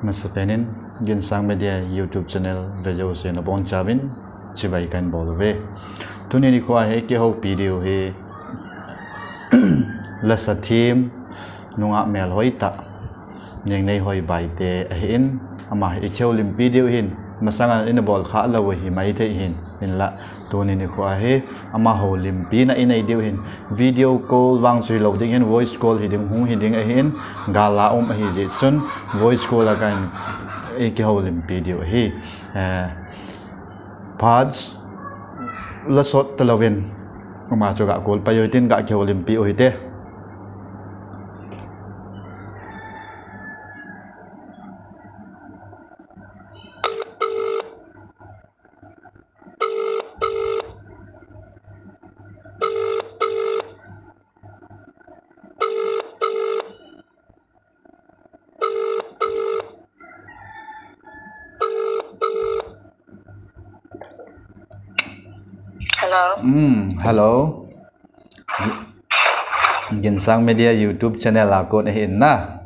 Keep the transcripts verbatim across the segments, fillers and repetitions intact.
Masapen in Ginsang Media YouTube channel ve jouse nabonchauvin chibai kahin bol uve. Tuni nikho a hi kihoupi diu hi lasa them, nungah melhoi tah, Nengnei Hoibai te ahin, ama hi ikihoulimpi diu ahin, masanga ina bol khah lou u hi maithei ahin, hinla tuni nikho a hi ama houlimpina inei diu ahin, video call vang chu hilou ding ahin, voice call hiding, hung hiding ahin, gal a um ahijeh chun voice call a kahin ikihoulimpi diu ahi. Phat la sot talouvin, ama chu ga call pai u hitin, ga kihoulimpi u hite. Hello. Hmm, hello. Ginsang Media YouTube channel a kon ahin na.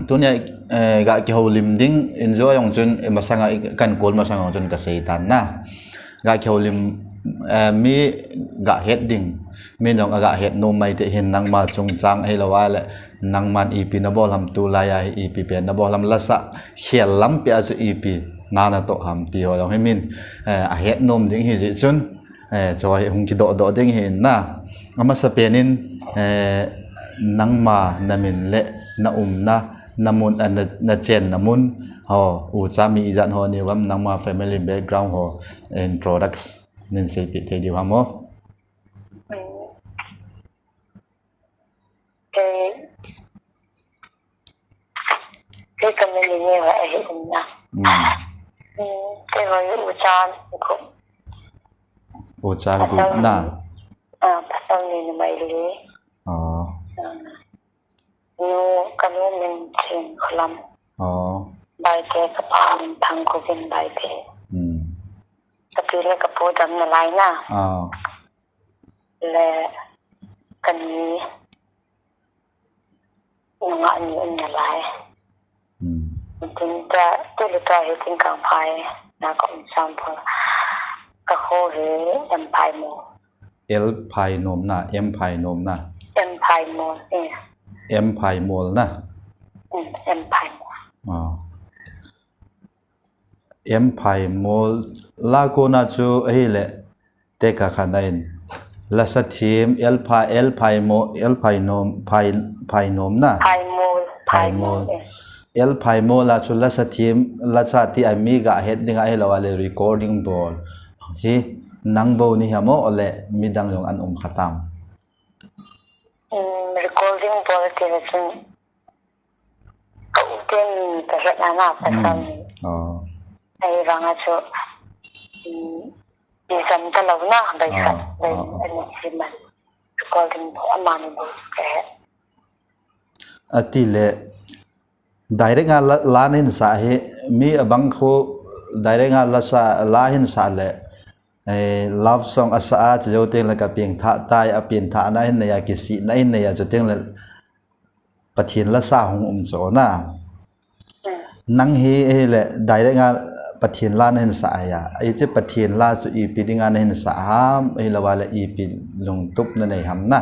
Tunia ga kihoulim ding in jong chun, masanga kahin call masang jong chun kasei tan na. Ga kihoulim, mi ga het ding, mi jong aga het nom maithei ahin, nangma chungchang ahilou a le, nangman ipi nabol ham, tulai a hi ipi pen nabol ham, lasa khel lampi a chu ipi na natoh ham ti ho jong hi min ahet nom ding ahijeh chun, chu hi hung kidoh doh ding ahin na. Amasapen in, nangma namin le naumna, namun, nachenna mun ho, ucha mi ijat ho neiuvam, nangma family background ho introduction neiseipeh thei diu ham o. Kei family neiva ahin na. Keiho hi ucha gup. Ucha gup na. Pasal ni, numei li. Nu, kanu min Chinkholam Baite, kapa min Thangkhovin Baite. Kapi le kapu dam nalai na. Le kani nungah ni um nalai. Tin ta, tule ta hi Tingkangphai na kaum sampha. Kakho hi M Phaimol. L Phainom na, M Phainom na. M Phaimol, eh. M Phaimol na. M Phaimol. M Phaimol la kona chu ahile, tekah khat na in, lasa them, L Phai, L Phaimo, L Phainom, Phai, Phainom na. Phaimol, Phaimol. L Phaimol a chu lasa them, lasa ti a mi ga het ding ahilou a le recording bol hi nang bou nahi ham o, le midang jong ana um kha tam? Recording bol ti le chun ka u ten kahet na na pasal ni. Ahivanga chu ijam talou na, bai khat, bai ani si man. Recording bol amani bou kahet. Atile direct a la, la nahin sah hi, mi abang khu direct a lasa, la hin sah le, love song asa a, chujou teng le kapengthah tai, apengthahna hin nei a, kisihna hin nei a, chuteng le Pathen lasa hung um chu na. Nang hi, hile direct a Pathen la nahin sah a, hiche Pathen la chu ipi dinga nahin sah ham, ahilou a le ipi lungtup nanei ham na.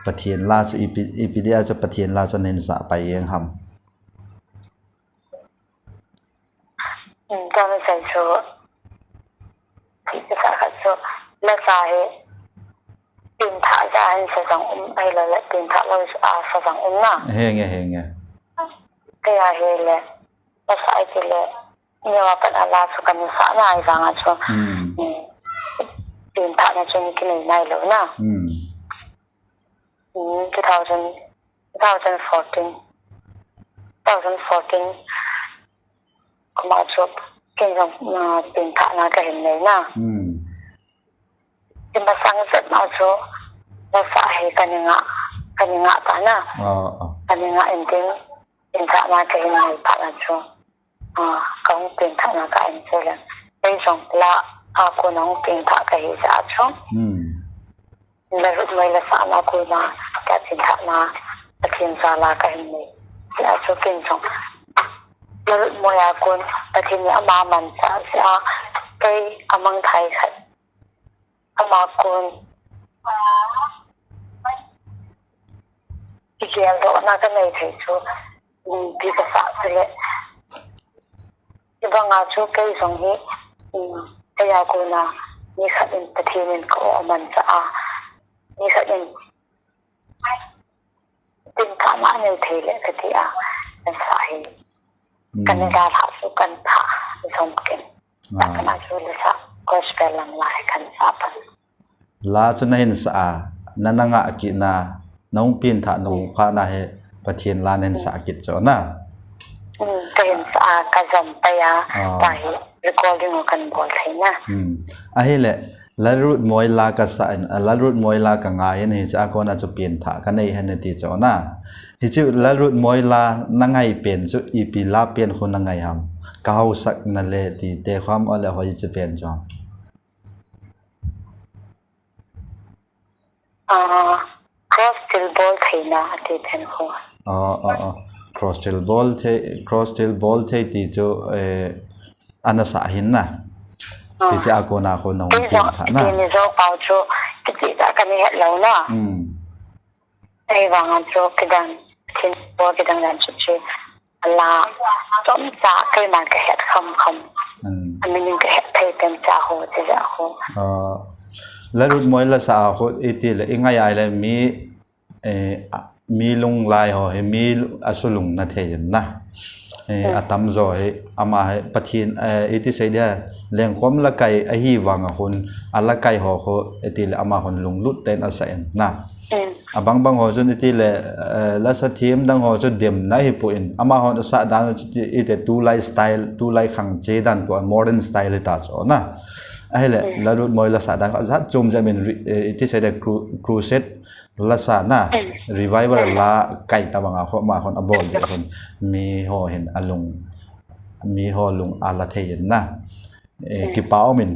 Pathen la chu ipi, ipi dia chu Pathen la chu nahin sah pai jeng ham? Chang sei chu, kisa khat chu, lasa hi pengthah ja hin sa jong um, ahilou le pengthah lou a sa jong um na. Henge, henge. Kei a hile, lasa iti le, neo a pat a la chu kana sah na, ahivanga chu pengthahna chu kinei nailou na. Two thousand, two thousand fourteen, two thousand fourteen kum a chu ken jong pengthahna kahin nei na. Himasang jep ma chu lasa hi kana ngah, kana ngah ta na. Kana ngah in tin, pengthahna kahin nei phat na chu, kahung pengthahna kahin sei le, kei jong la a kona hung pengthah kahi jeh a chu, la rut mai la sahna kona, ka pengthahna, Pathen jal a kahin nei. Tia chu kin jong. Lalutmoi a kon, Pathen in ama manchah jeh a, kei amang thai khat. Ama kon. Kigeldohna kanei thei chu, um, ipi kasah chule. Hibanga chu kei jong hi, um, kei a kona mi khat in Pathen in ka-o amanchah a, mi khat in pengthahna anei thei le kati a, kansah hi. Hmm. Canada lha chu kanthah jom kit. Ah. Kana chu lasah gospel lam la hi kansah pan. La chu nahin sah a, na, nangah kit na, nahung pengthah, nahung phah na hi Pathen la nahin sah kit chu na. Hmm, kahin sah a, kajom pai a, ah, tua hi recording u kanbol thei na. Hmm. Ahile, Lalutmoi la kasah in, a, Lalutmoi la kangai in hiche a kona chu pengthah kanei hen nati chu na. Hiche Lalutmoi la nangai pen chu ipi la pen khu nangai ham. Kahaosakna le ti te khom ole hoiche pen chu ham. Ah, cross thilbol theina ati pen khu. Oh, oh, oh. Cross thilbol thei, cross thilbol thei ti chu, eh, ana sah hin na. Ah. Hiche a kona khu nahung pengthah na. Tuni jou pau chu, kiti ta kani het lou na. Hmm. Ahivang a chu kidang, thilbol kidang dan chu chu. La, chomcha, keima kahet kham kham. Hmm. Amin kahet thei pen cha ho, ti ja ho. Ah, Lalutmoi la sah a khu iti le, ingai ai le mi, eh, a, mi lunglai ho hi mi asulung na thei jin na. Eh, hmm, atamjo hi ama hi Pathen, eh, iti sei dia, lengkhom lakai ahivang a khun, alakai ho khu iti le ama khun lunglut tah in asah in na. Hmm. Abang bang ho chun iti le, eh, lasa thiem dang ho chu demna hi poi, ama hon asah dan chu iti tulai style, tulai khang che dan poi, modern style hi ta chu na. Ahile, hmm, Lalutmoi la sah dan khu ajat chom jat min ri-, eh, iti sei dia cru-, crusade lasa na, hmm, revival la kai tabang a khu ama hon abol jeh khun mi ho hin alung, mi ho lung ala thei in na. Eh, hmm, kipa um in.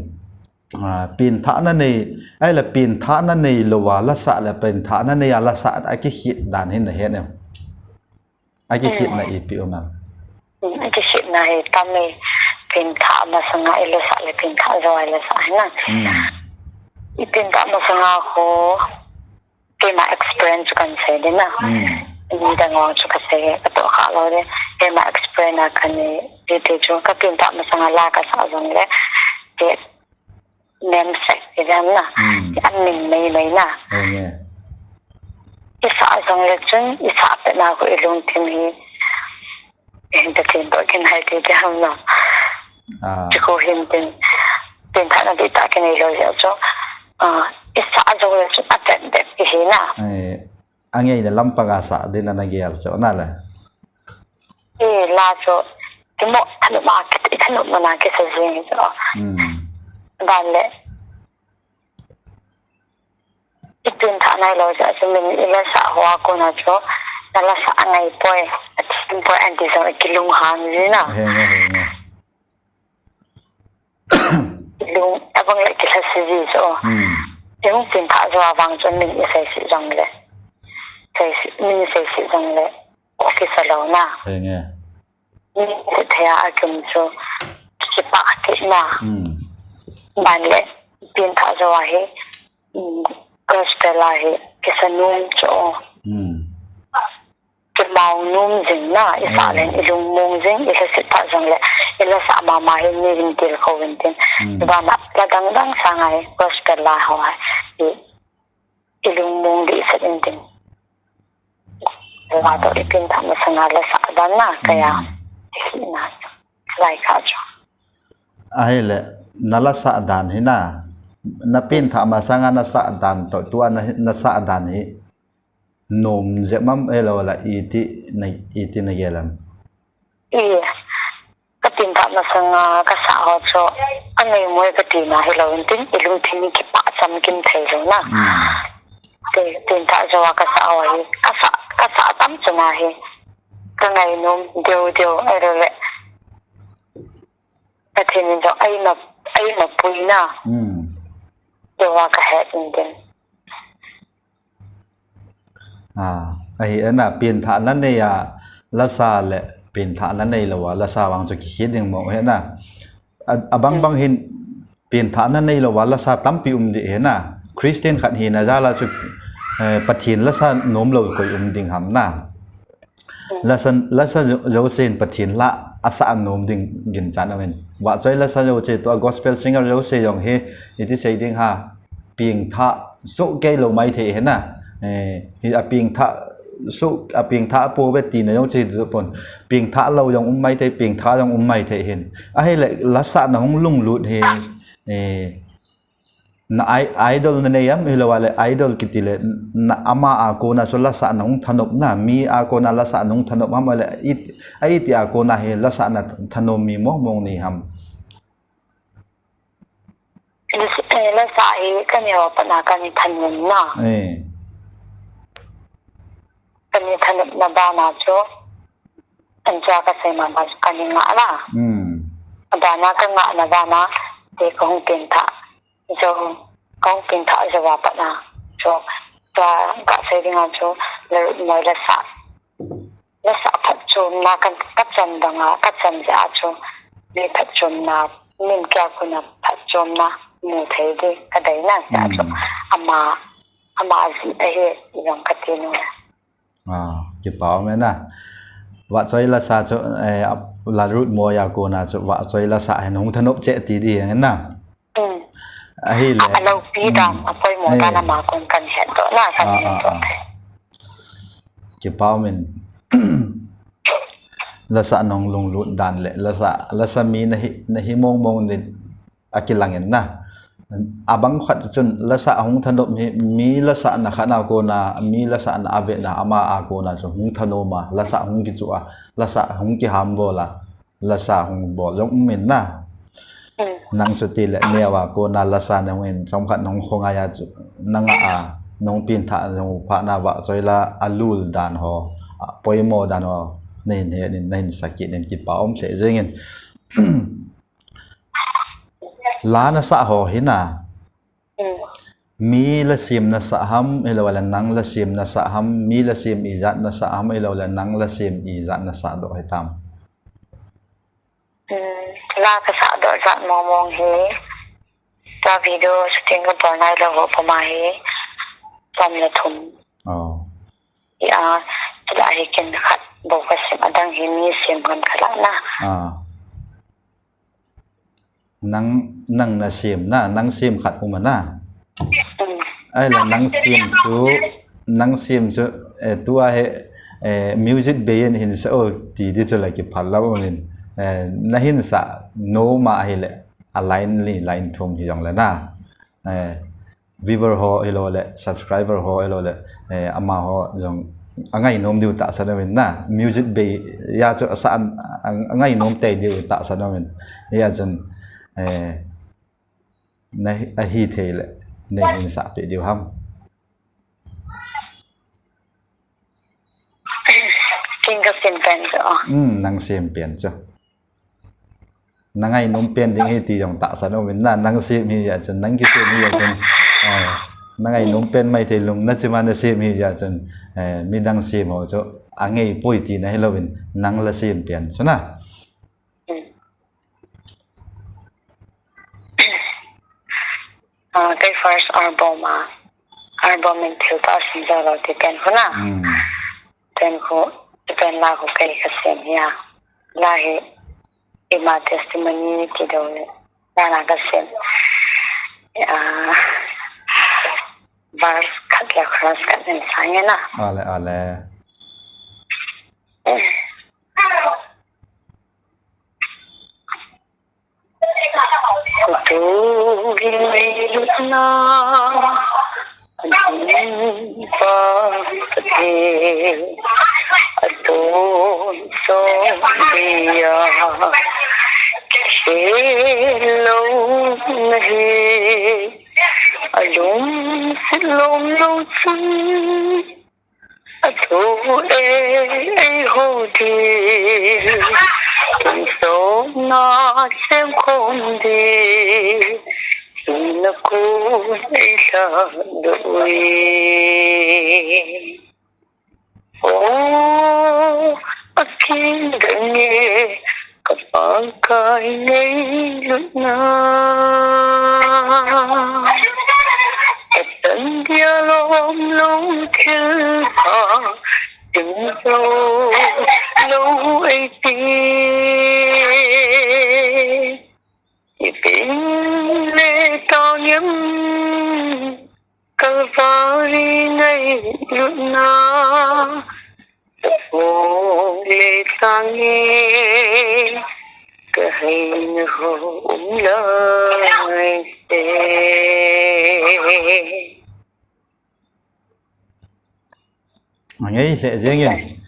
Ah, pengthahna nei, ahile pengthahna neilou a lasah le pengthahna nei a lasah a kikhet dan hin nahet em? Akikhetna ipi um em? Hmm, akikhetna hi tam e, pengthah masanga ilasah le pengthah jou a ilasah hi na. Hmm. Ipengthah masanga khu, keima experience chu kahin sei ding na. Hmm. Midang vang chu kasei, katoh kha lou ding. Keima experience a kahin, iti chu kapengthah masanga la kasah jong le, ti namesake ti ding na. Hmm. Ti amin mei mei na. Henge. Isah jong le chun, isah pet na khu ilungthim hi. Hin Pathen toh kin hai ti ti ham na. Ah. Chu khu hin tin, pengthahna dihtah kinei lou jeh chu, ah, isah jou le chu avet vet kihi na. Eh, angeina lampang a sah ding na nagel chu na le. Eh, la chu, kimo thanop a, ki, thanop na kisa jing chu. Hmm. Ban le. Ipengthah nailou jeh a chu min ilasah ho a kona chu, nalasah angai poi, athem poi, anti jong ikilunghang ji na. Henge, henge. Lung, abang le kilhase ji chu. Hmm. Ihung pengthah jou a vang chu min isei sih jong le. Sei sih, min isei sih jong le. Kisa lou na. Henge. Mi thei a akim chu kipah kit na. Hmm. Ban le pengthah jou a hi, um, gospel a hi kisa nom chu. Hmm. Kimang nom jing na, isah le ilung mong jing, ilhasit phat jong le, ilasah mama hi mi hin tilkhou in tin. Hmm. Ban a la dang dang sanga hi gospel la ho a hi. Ilung mong dehset in tin. Vatoh ipengthah masanga lasah dan na, kei a. Hmm. Hina. Lai kha chu. Ahile, nalasah dan hi na. Napengthah masanga nasah dan toh, tua na, nasah dan hi. Nom jep mam ahilou le, iti na, iti nagel em? I, kapengthah masanga kasah ho chu, angaimo e kati na hilou in tin, ilungthim hi kipah chamkim thei lou na. Hmm. Te, pengthah jou a kasah ho hi, kasah, kasah tam chu na hi. Kangainom deu deu, ahilou le. Pathen in jong eima, eima pui na. Hmm. Jou a kahet in tin. Ah, ahi, ana, pengthahna nei a, lasa le pengthah na nei lou a, lasa vang chu kikhel ding mo he na. A, abang bang hin pengthah na nei lou a, lasa tampi um ding he na. Christian khat hina jal a chu, eh, Pathen lasa nom lou koi um ding ham na. Lasa, lasa jo, josen Pathen la asah nom ding ginchat aum in. Vahchoi lasa jouse tua gospel singer jouse jong hi, iti sei ding ham. Pengthah soh kei lou maithei he na. Eh, hi a pengthah soh, a pengthah a po ve tina jong chu hi tu pon. Pengthah lou jong um maithei, pengthah jong um maithei hin. Ahile lasa na hung lunglut hi, eh, na i-, idol na nei am, hilou le idol kiti le na ama a kona chu lasa na hung thanop na, mi a kona lasa na hung thanop ham le it-, a iti a kona hi lasa na thanom mi mong mong nei ham. Lasa, eh, lasa hi ka neo pa na ka ni thanom na. Eh. Ka ni thanom na bana chu. An cha ka sei ma ba ka ni nga la. Hmm. Bana ka nga na bana te ka hung pengthah. Jo, ka hung pengthah jo wa pa na. Jo, ka, ka sei ding a chu, le moi lasa. Lasa phatchomna kan ka chan dang a, ka chan jeh a chu, mi phatchomna, min kia kuna phatchomna, mu thei di ka dei na jeh a chu, ama, ama ji ahi jong ka ti nu. Ah, kipa um e na. Vahchoi lasa chu, eh, la rut mo ya kona chu, vahchoi lasa hin hung thanop cheh ti di na. Ahile. A lopi dan, a poimo dan ama kon kan het doh na, kan het doh. Kipa um in. Lasa nong lunglut dan le, lasa, lasa mi na hi, na hi mong mong din a kilang in na. Abang khat chun lasa hung thanom hi, mi lasa na khat na kona, mi lasa na a ve na, ama a kona chu hung thanom a, lasa hung kichu a, lasa hung kiham bol a. Lasa hung bol jong um in na. Nang chu ti le neo a kona lasa na hung in, chomkhat nong khongai a chu, nang a, nong pengthah, nong pha na vahchoi la, a lul dan ho, a poimo dan ho, na hin he nin, na hin sakit nin kipa um lheh jeng in. La na sa ho hi na. Mi la sem na sa ham, hilou le nang la sem na sa ham, mi la sem ijat na sa ham, hilou le nang la sem ijat na sa doh hitam. Hmm, la ka sa doh jat mong mong hi, la video shooting ka bol nai lou ho puma hi, som le thum. Oh. Hi a, la hi ken khat bou ka sem, adang hi mi sem ngam ka la na. Ah. Nang, nang na sem na, nang sem khat um a na. Ahile nang sem chu, nang sem chu, eh, tua hi, eh, music bei in hin sa o ti di chu la kiphal lou in. Eh, na hin sa nom a ahile, a line li, line thum hi jong le na. Eh, viewer ho hilou le, subscriber ho hilou le, eh, amaho jong angai nom diu tahsan um in na, music bei a chu asa an, an, angai nom tei diu tahsan um in. Hia chun, eh, na hi, ahi thei le, na hin sa pe diu ham. Ken ka sem pen chu. Hmm, nang sem pen chu. Na ngai nom pen ding hi ti jong tahsan um in na, nang sem hi a chun, nang kisem hi a chun, eh, na ngai nom pen mai thei lung na chima na sem hi a chun, eh, midang sem ho chu, angai poi ti na hilou in, nang la sem pen chu na. Ah, kei first album a, album in thil tah a sim jao lou ti pen khu na. Hmm. Pen khu, pen la khu kei ka sem hi a. La hi, ima testimony ti dou le. La na ka sem. Ah, verse khat le chorus khat in sang e na. Ale, ale. Eh. Kutu gin mei lutna, adun pa pate, adun som dia, khelou nahi, alung silom lou chun. Athu e, eiho di, tun sona sem khom di, na ku ei sa doi. Oh, Ka Pakai ngailutna, ka chan dia lom lom thil pha, dim zo lo ei ti. Ipi le tang em, Kalvari ngailutna, ka phong le tang e, ka haina ho um lai te. Angei lheh jeng in.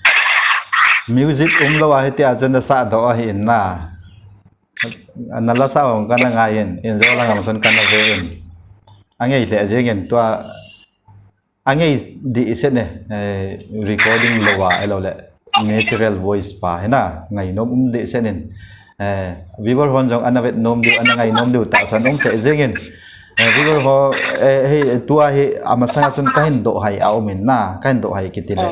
Music um lou a hitia chun na sah doh ahi in na. Na la sah hong kana ngai in, in jo lang ang chun kana ve in. Angei lheh jeng in tua, angei dih set ne, eh, recording lou a, elo le natural voice pa hi na, ngainom um dih set in. Eh, viewer hon jong ana vet nom diu, ana ngai nom diu, tahsan um lheh jeng in. Eh, viewer ho, eh, hei, tua hi, amasanga chun kahin doh hai a um in na, kahin doh hai kiti le.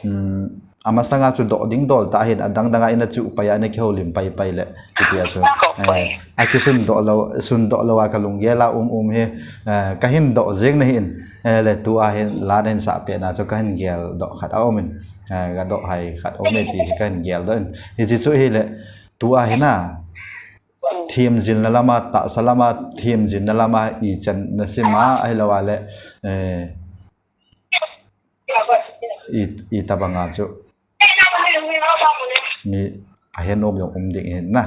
Hmm, amasanga chu doh ding dol tah hin, adang dang a ina chu pai a, ina kihoulim pai pai le, kiti a chu. Eh, akisun doh lou, sun doh lou a kalunggel a um um hi, eh, kahin doh jeng na hi in, eh, le tua hin, la na hin sah peh na chu kahin gel doh khat a um in, eh, ka doh hai khat um e ti hi kahin gel doh in. Hichi chu hi le, tua hi na, thiam jilna lama, tahsa lama, thiam jilna lama, ichan na sim a, ahilou a le, eh, i, i tabang a chu. Mi ahen um jong um ding hin na.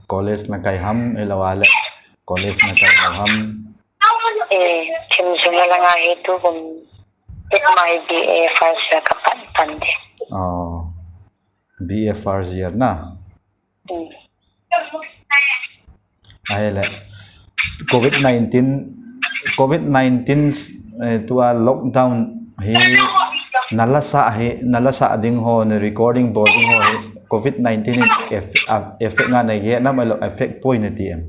College na kai ham, ahilou a le. College na kai lou ham. Eh, thiam jilna langa hi tu kum, it my B A first year ka pan pan de. Oh. B A first year na. Hmm. Ahile, covid nineteen, covid nineteen, eh, tua lockdown hi, na la sah hi, na la sah ding ho, na recording bol ding ho hi, covid nineteen in eff-, a, effect nga na ye, na mai lo effect poi na ti em.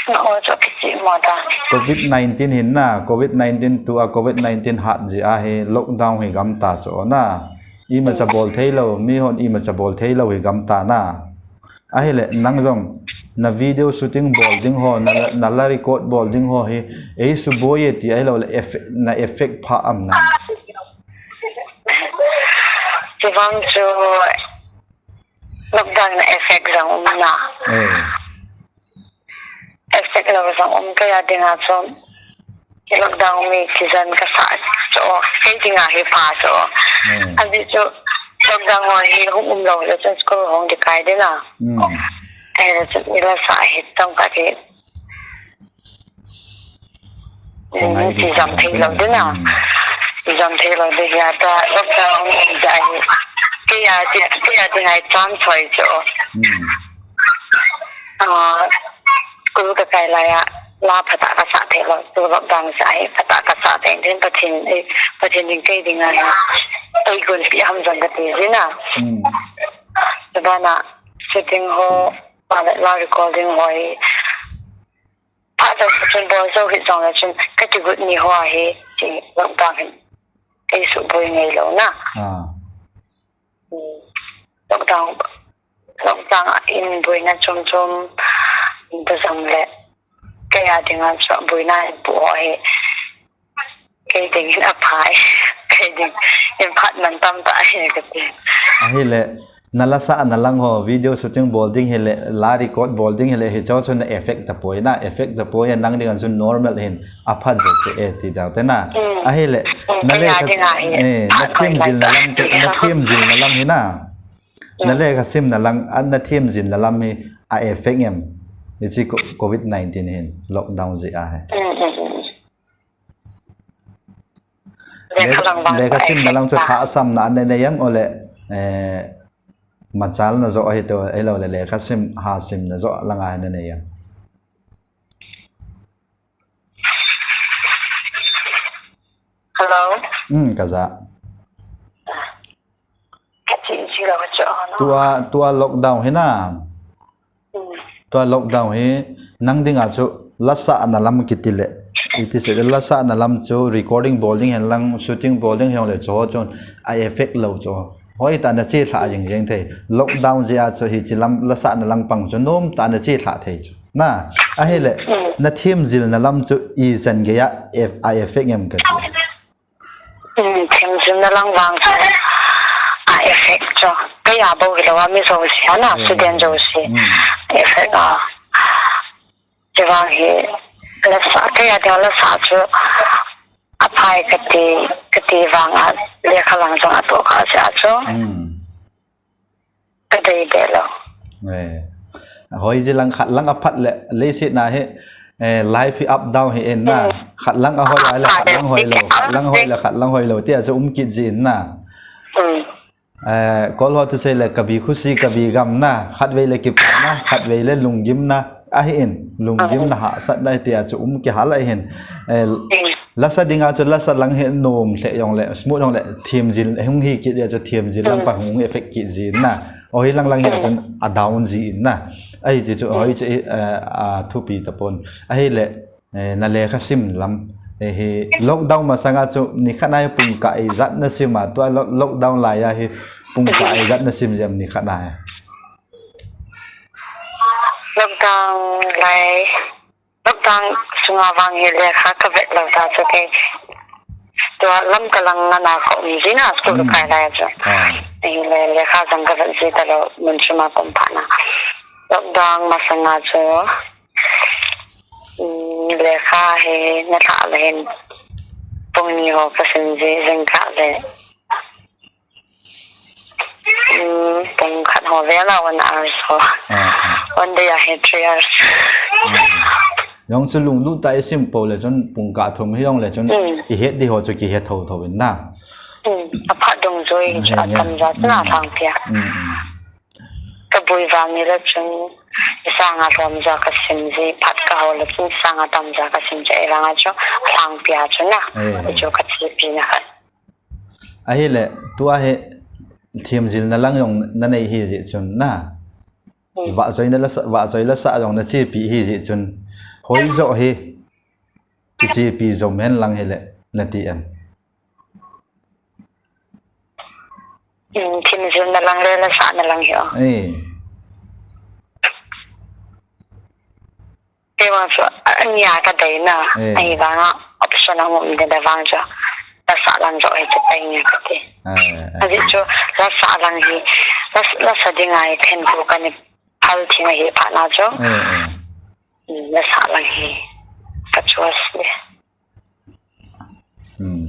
Aw, chu kichi mo ta. Covid nineteen hin na, covid nineteen tua, covid nineteen hat jeh a hi lockdown hi gam ta chu na. Imacha bol thei lou, mi hon imacha bol thei lou hi gam ta na. Ahile, nang jong, na video shooting bol ding ho, na, na la record bol ding ho hi, ei suboi e ti ahilou le, eff-, na effect pha am na. Chuvang chu, lockdown na effect jong um na. Eh. Effect lou jong um kei a dinga chu. Lockdown mi kijen kasa chu. Kei dinga hi pha chu. Eh. Ajeh chu lockdown ho hi hung um lou le chun school hung di kai ding a. Hmm. Eh, chu ila sa hi tong ka ti. Khongai di jam thei lou ding a. Hmm. Jam thei lou ding a ta, lockdown um jeh a hi. Kei a di, kei a dinga hi chance hoi chu. Hmm. Ah, school ka kai lai a, la phatah ka sah thei lou, tu lockdown jeh a hi, phatah ka sah thei ding Pathen, eh, Pathen in kei dinga hi. Ei gonpi ham jong ka ti jin a. Hmm. Tua bana shooting ho, la recording ho hi. Phat jou chun bol jou hi jong le chun ka kigot ni ho ahi, ti lockdown hin. Kei suboi ngei lou na. Ah. Hmm. Lockdown, lockdown a in boina chom chom, ta jong le. Kei a dinga chu boina in pu ho hi. Kei dingin apha e. Kei dingin phat man tam tah e kati. Ahile, na la sah na lang ho, video shooting bol ding hile, la record bol ding hile, hicho chu na effect tapoi na, effect tapoi, nang dinga chu normal hin, aphat jo che e ti dau te na. Mm. Ahile, mm, na le kei a dinga hi, eh, na phat thiam jil na lang chu, na thiam jil na lang hi na. Mm. Na le ka sim na lang, a na thiam jil na lam hi, a effect em. Hichi co-, covid nineteen hin, lockdown jeh a hi. Mm, mm, mm. Le, le ka sim na lang chu thahsamna ana nei em ole, eh, machal na jo ahi to, ahilou le, le ka sim, ha sim na jo langa ana nei em. Hello? Hmm, ka ja. Ka chi chi lo chu, no? Tua, tua lockdown hi na. Hmm. Tua lockdown hi, nang dinga chu la sah na lam kiti le, Iti sei, la sahna lam chu recording bol ding hen lang, shooting bol ding hen le chu chun a effect lou chu. Hoitah na che lha jing jing thei. Lockdown jeh a chu hiche lam la sahna lang pang chu nomtah na che lha thei chu. Na, ahile, na themjilna lam chu ichan gei a eff-, a effect em kati. Hmm, themjilna lang vang chu a effect chu. Kei a bou hilou a mi jouse, ana, student jouse. Effect a. Chuvang hi, la sa, kei a ding la sa chu, aphai kati, kati vang a, lekha lang jong atoh kha jeh a chu. Ka dei deh lou. Eh. Hoi ji lang khat lang aphat le, leiset na hi, eh, life hi up down hi in na. Khat lang ahoi a le, khat lang hoi lou, khat lang hoi le, khat lang hoi lou. Tia chu um kit ji in na. Eh, Kawl ho thusei le, kabhi khushi, kabhi gam na, khatvei le kipana, khatvei le lunggimna, ahi in, lunggimna hahsatna tia chu um kihal ahi in. Eh, la sa ding a chu la sa lang hi nom lheh jong le, smooth jong le, themjil, hung hi kit a chu themjil lang pa hung effect kit ji in na. O hi lang lang hi a chun a down ji in na. Ahi chu chu, hoi chu, eh, a thupi tapon. Ahile, Eh, na lekha sim lam. Eh, hi lockdown masanga chu nikhat na hi pungkah ijat na sim a, tua lo-, lockdown lai a hi pungkah ijat na sim jeng nikhat na hi. Lockdown lai, lockdown sunga vang hi lekha ka vet lou ta chu kei. Tua lam ka lang na na ka um ji na school kai lai chu. Eh, le, lekha jong ka vet ji ta lou mun chunga ka um phat na. Lockdown masanga chu Hmm, lekha hi na lhah le hin pung ni ho ka sim ji, jingkah le. Hmm, pung khat ho vel a one hours ho. One day a hi three hours. Jong chu lunglut tah a i sim pou le chun pungkah thum hi jong le chun i het di ho chu kihe thotho in na. Hmm, aphat dungjui hi chu atamjo chun alhangpi a. Ka bui vang ni le chun, i sanga lhom jo ka sim ji, phat ka ho le chun i sanga tam jo ka sim ji, ahivang a chu, alhangpi a chu na, i chu ka chepi na khat. Ahile, tua hi, themjilna lang jong na nei hi jeh chun na. Vahchoina la sa, vahchoi la sa jong na chepi hi jeh chun. Hoi jo hi, kichepi jom hen lang hile, na ti em. Hmm, themjilna lang le la sahna lang hi o. Eh. Kei vang chu, a, ania ka dei na. Eh. Ahivang a, option a um ding da vang chu. La sa lang jo hi chu pai nge ka ti. Eh, eh. Ajeh chu, la sa lang hi, la, la sa ding a hi then ko ka ni phal thim ahi phat na chu. Eh, eh. Hmm, la sa lang hi. Ka choice le. Hmm.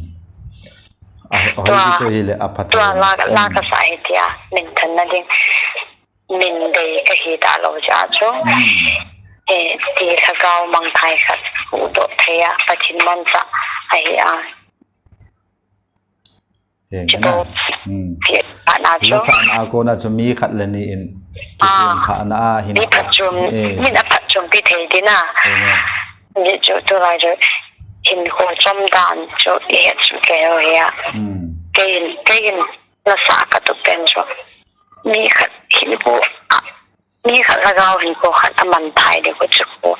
A, a, tua, hoi chu hi le a phat tua la, la ka sa hi tia, min than na ding. Min dei ka hi ta lou jeh chu. Hmm. Eh, ti lhagao mangthai khat huhdoh thei a, Pathen manchah ahi a. Heng na. Hmm. Ti a na chu. La sahna a kona chu mi khat le ni in. Ah. Kiphatna a hin. Mi phatchom, eh, min a phatchompi thei ti na. Heng na. Ni chu tulai chu hinkho chom dan chu i het chu kei ho hi a. Hmm. Kei in, kei in la sa ka tup pen chu. Mi khat hinkho a, mi khat lhagao hinkho khat a man thai di ko chu ko.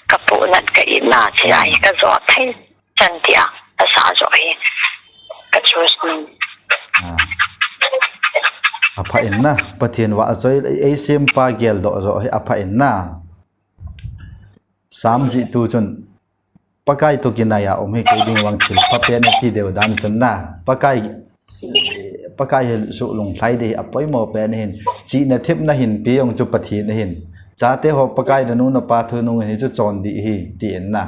Ka pu nat ka i na chi ai ka jo thei chan ti a, la sa jo hi. Ka choice ni. Ah. Apha in na, Pathen vahchoi ei, ei sempa geldoh jo hi apha in na. Sam jih tu chun, Pakai toh kinai a um hi kei ding vang thil pha pen ti deu dan chun na. Pakai, Pakai hi suhlunglhai ding hi apoimo pen hin. Chihna thepna hin pe jong chu Pathen ahin. Chate ho Pakai nanu napa thu nung hin hi chu chon ding hi ti in na.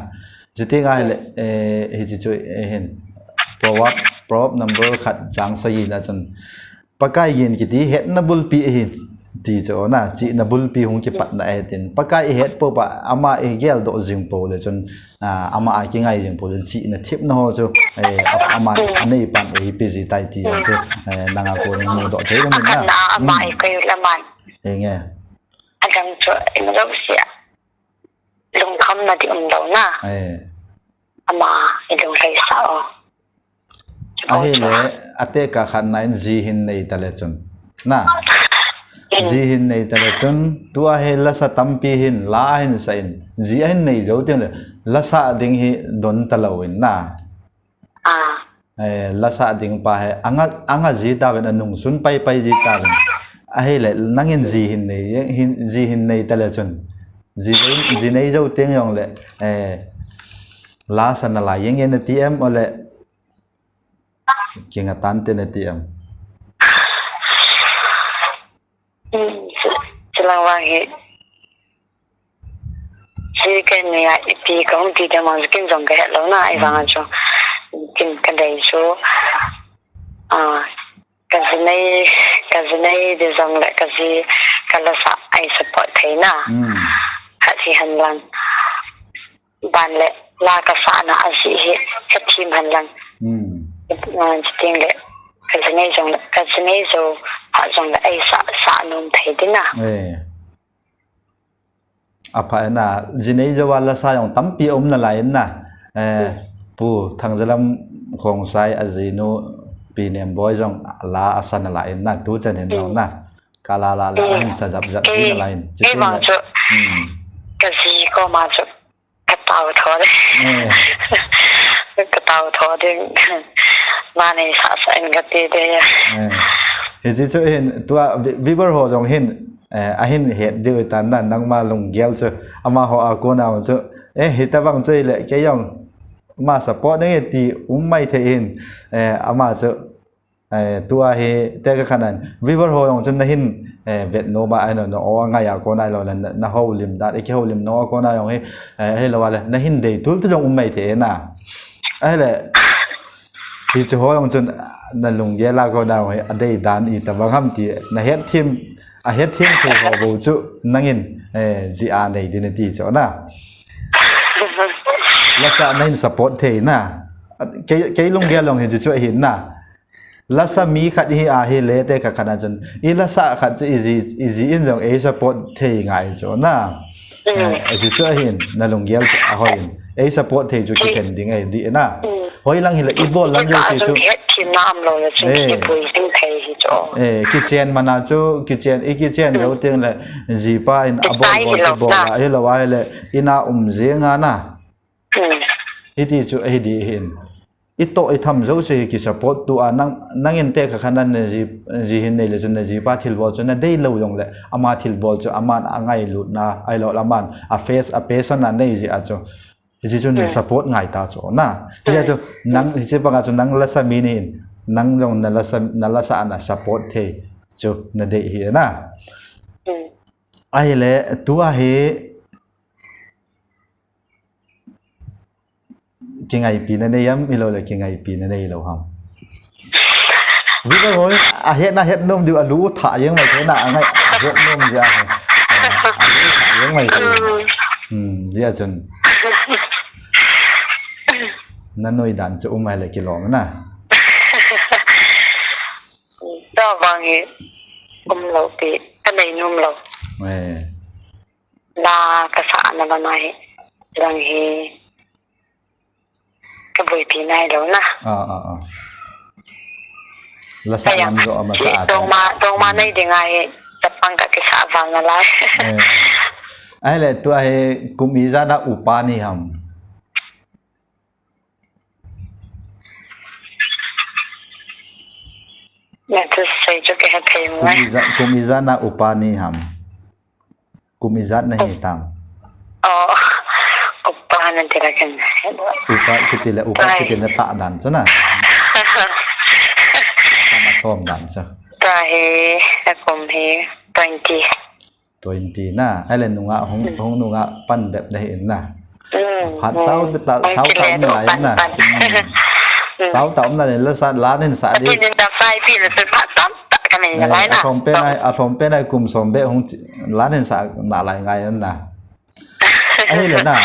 Chuti ngai le, eh, hichi chu, eh, hin. Proverb, Proverb number khat chang sagi na chun. Pakai gin kiti hetna bulpi ahi ti chu na, chihna bulpi hung kipatna ahi tin. Pakai i het pou pa, ama i geldoh jing pou le chun, ah, ama a kingai jing pou le chun, chihna thepna ho chu, eh, a-, ama a nei pan eipe ji tai ti jong chu, eh, nanga kon in mudoh thei lou na. Ama i koi la man. Henge. Adang chu, in lo sia. Lungkhamna di um lou na. Eh. Ama i lunglhai sa o. Ahile, ate ka khat na in ji hin nei ta le chun. Na. Ji hin nei tale chun, tua hi lasa tampi hin, la ahin sa in. Ji ahin nei jou teng le, lasa ding hi don talou in na. Ah. Eh, lasa ding pa hi, anga, anga ji ta ven, anung sun pai pai ji ta ven. Ahile, nangin ji hin nei, hin, ji hin nei tale chun. Ji, ji nei jou teng jong le, eh, lasa na la yeng en ti em ole. Kinga tan te na ti em. Chilang vang hi. Hi ka ni a ipi ka hung ti te mang kin jong ka het lo na, ai vang chu. Kin ka dei chu. Ah, ka ji nei, ka ji nei de jong le ka ji ka lasa ai support thei na. Khat hi hen lang. Ban le la ka sa na a ji hi ka thim hen lang. Chiteng le ka ji nei jong le, ka ji nei jou phat jong le ai sa, sa nom thei di na. Eh. Apha na, ji nei jou a lasa jong tampi um nalai in na. Eh, Pu Thangjalam Khongsai a jinu Pi Nemboi jong la asa nalai in na, tu chan hin jong na. Ka la la la, ahin sa jap jap ji nalai in. Chiteng le. Ka ji ko ma chu. Ka tao tho de. Ka tao tho de. Ma nei sa sa in ka ti de. Hichi chu hin, tua vi-, viewer ho jong hin, eh, ahin het diu tan na, nangma lunggel chu, amaho a kona chu, eh, hitabang chu ile, kei jong, ma support nge ti um mai thei hin, eh, ama chu, eh, tua hi, te ka khanan, viewer ho jong chun na hin, eh, vet nom a, ai no, no, o ngai a kona lo le, na, na houlim dan, i kihoulim nom a kona jong hi, eh, hi lo le, na hin dei tul tu jong um mai thei na. Ahile, Hichu ho jong chun na lunggel a kona hi, a dei dan itabang ham ti, na het thim, a het thim thei ho bou chu nangin, eh, ji a nei din ti chu na. Lasa na hin support thei na. Kei, kei lunggel jong hichu chu ahi na. Lasa mi khat hi ahile te ka khanan chun. I lasa khat chu i ji, i ji in jong ei support thei ngai chu na. Eh, hichu chu ahin, na lunggel chu ahoi in. Ei support thei chu kikhen ding ahi di na. Hoi lang hile i bol lang jo ti chu. Het thim na um lo le chu, eh, i bol ding thei hi chu. Eh, kichen mana chu, kichen, i kichen jo teng le, jipa in a bol bol chu bol a, hi lo a hile, ina um jeng a na. Hiti chu, ahi di hin. I toh i tham jouse hi ki support tu a nang, nangin te ka khanan na ji, ji hin nei le chun na jipa thilbol chu na dei lo jong le ama thilbol chu aman a ngailutna, ahilou le aman a face, a passion a nei ji a chu. Hichi chun support ngai ta chu na. Hia chu nang, hichi banga chu nang lasa mi ni hin, nang jong na lasa, na lasa na support thei chu na dei hi na. Ahile, tua hi, Kingaipi na nei am, ahilou le kingaipi na nei lou ham. Viewer hoi, ahet na het nom diu, alu tha jeng mai thei na, angai, ahet nom dia. Alu tha jeng mai thei. Hmm, dia chun. Na noi dan chu um mai le kilom na. Tua bang hi um lou pi, ka nei nom lou. Eh. La ka sa na ba mai. Lang hi. Ka boipi nai lou na. Ah, ah, ah. La sa nam jo ama sa. Dong ma, dong ma nei ding ai. Tapang ka kisa val na lai. Eh. Ahile tua hi kum ijat na upa nei ham. Na tu sei chu ka he thei mo. Kum ijat, kum ijat na upa nei ham. Kum ijat na hi tam. Oh, upa na ti la kan. Upa kiti le, upa kiti na ta dan chu na. Tama thom dan chu. Ta hi, a kum hi twenty. Twenty na, ahile nunga hung, hung nunga pan bep na hi in na. Phat sao ta, sao ta um lai na. Sao ta um lai la sa, la nin sa di. Ni da sai pi le phat tam ta ka nei lai na. Athom pen ai, athom pen ai kum som be hung la nin sa na lai ngai na. Ahile na.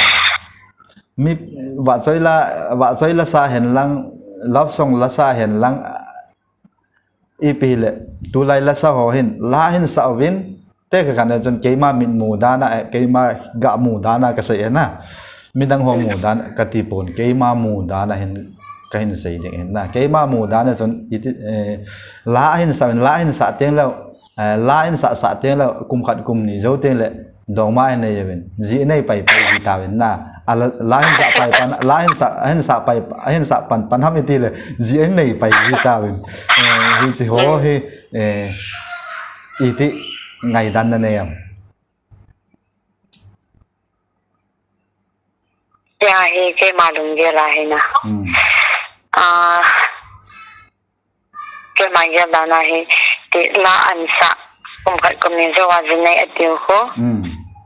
Mi va choi la, va choi la sa hen lang, love song la sa hen lang. Ipi hile, tulai lasa ho hin, la hin sa uvin, te ka khan chun keima mit mu dan a, eh, keima ga mu dan a ka sei e na. Midang ho mu dan, ka ti pon, keima mu dan a hin, ka hin sei ding hin na. Keima mu dan a chun, iti, eh, la hin sa uvin, la hin sa teng le, Eh, la in sah sah teng le, kum khat kum ni jou teng le, dongma hin nei uvin. Ji nei pai pai ji tauvin na. A la, la hin sah pai pan, la hin sah, hin sah pai, hin sah pan pan ham iti le, ji nei pai ji tauvin. Eh, hichi ho hi, eh, iti ngaidan na nei am. Ya hi keima lunggel a hi na. Hmm. Ah, keima gel dan a hi, ti la an sah, kum khat kum ni jou a ji nei atiu khu. Hmm.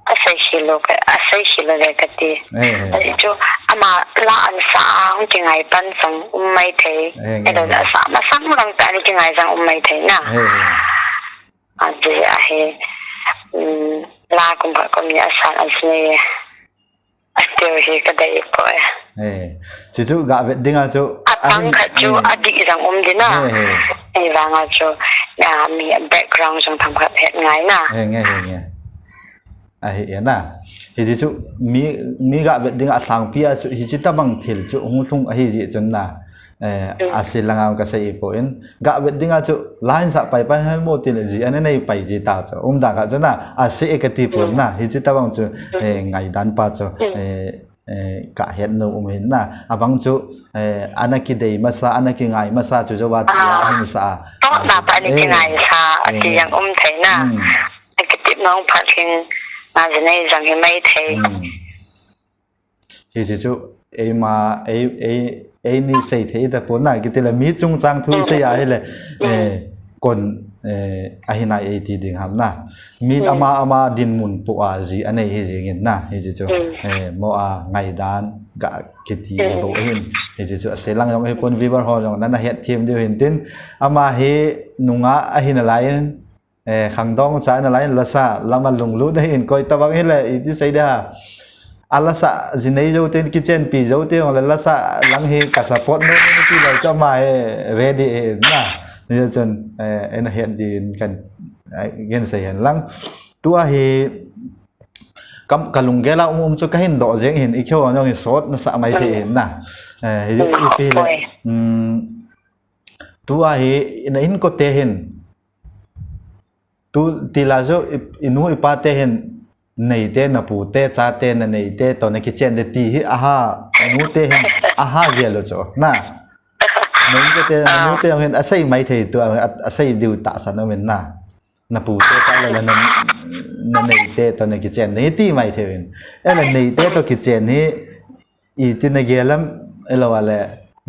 Asei hilo ka, asei hilo le kati. Eh, eh. Ahi chu, ama la an sah a hung kingai pan sang um mai thei. Eh, eh, eh. Elo la sah masang lang ta ni kingai sang um mai thei na. Eh, eh. Aji ahi, um, la kum khat kum ni a sah a ji nei atiu hi ka dei poi. Eh, chuchu ga vet ding a chu. Apang khat chu, hmm, adih jang um ding a. Eh, eh. Ahivang a chu, ah, mi background jong themkhat het ngai na. Eh, nge, eh, nge. Ahi e na. Hichi chu mi, mi ga vet ding a lhangpi a chu, hichi tabang thil chu hung lhung ahi ji chun na. Eh, hmm, ase lang a ka sei poi. Ga vet ding a chu, la hin sah pai pai hen mo ti le ji, ana nei pai ji ta chu. Um dan khat chu na, ase e kati poi na, hmm, hichi tabang chu, hmm, eh, ngaidan pa chu, hmm, eh, eh, ka het nom um hin na. Abang chu, eh, ana kidei masa, ana kingai masa chu jou a ti, ah, la hin sah a. Toh na pa ana, eh, kingai sa, eh, ati jang um thei na. Hmm. Akitep nung phat hin, na ji nei jang hi mai thei. Hmm. Hichi chu, eima, ei, ei, eini sei thei tapon na, kiti le mi chungchang thu, mm, sei a hile, mm, eh, kon, eh, ahi nai eiti ding ham na. Min, mm, ama, ama dinmun pu a ji anei hi jing in na, hichi chu, mm, eh, mo a ngaidan ga kiti, mm, bou hin, hichi chu, ase lang jong hi pon viewer ho jong, nana het them diu hin tin, ama hi nungah ahi nalai in, eh, khangdong sa nalai in lasa, lama lunglut na hin koi tabang hile, iti sei dia. A lasa, ji nei jou teng, kichenpi jou teng, le lasa lang hi ka support nom in ti lai chu ama hi ready e na. Ni chun, eh, eina het din kan, eh, gen sei hen lang. Tua hi, kam, ka lunggel a um um chu ka hin doh jeng hin, i kho nong hi sot nasa mai thei hin na. Eh, hi, mm, ipi le, poi, um, tua hi, na inkote hin, tu, ti la chu, i, i nu i pa te hin, neite, na pute, chate, na neite, toh na kichen de ti hi, aha, a nu te hin, aha gel u chu, na. Na inkote, na nu te hin, asei mai thei tu, a, asei diu tahsan um in na. Na pute, cha le na, na, na neite, toh na kichen de hi ti mai thei in. E le neite toh kichen hi, iti na gel em, elo a le,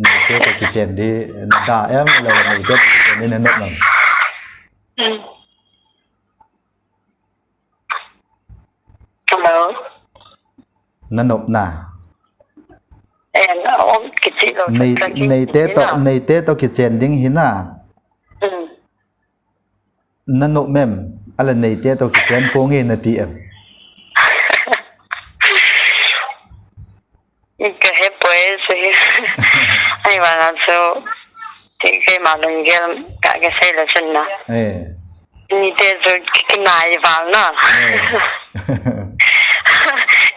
neite toh kichen di, na da em, elo a le neite toh kichen di na nop em. Mm. Hello. Na nop na. Eh, na om kichi lo. Nei, sa, sa, neite toh, na, neite toh kichen ding hi na. Mm. Na nop em, a le neite toh kichen ponge na ti em. Ka he poi si. Ahivang a chu, ti keima lunggel ka, ka sei le chun na. Eh. Nite chu ki, kinai val na. Eh.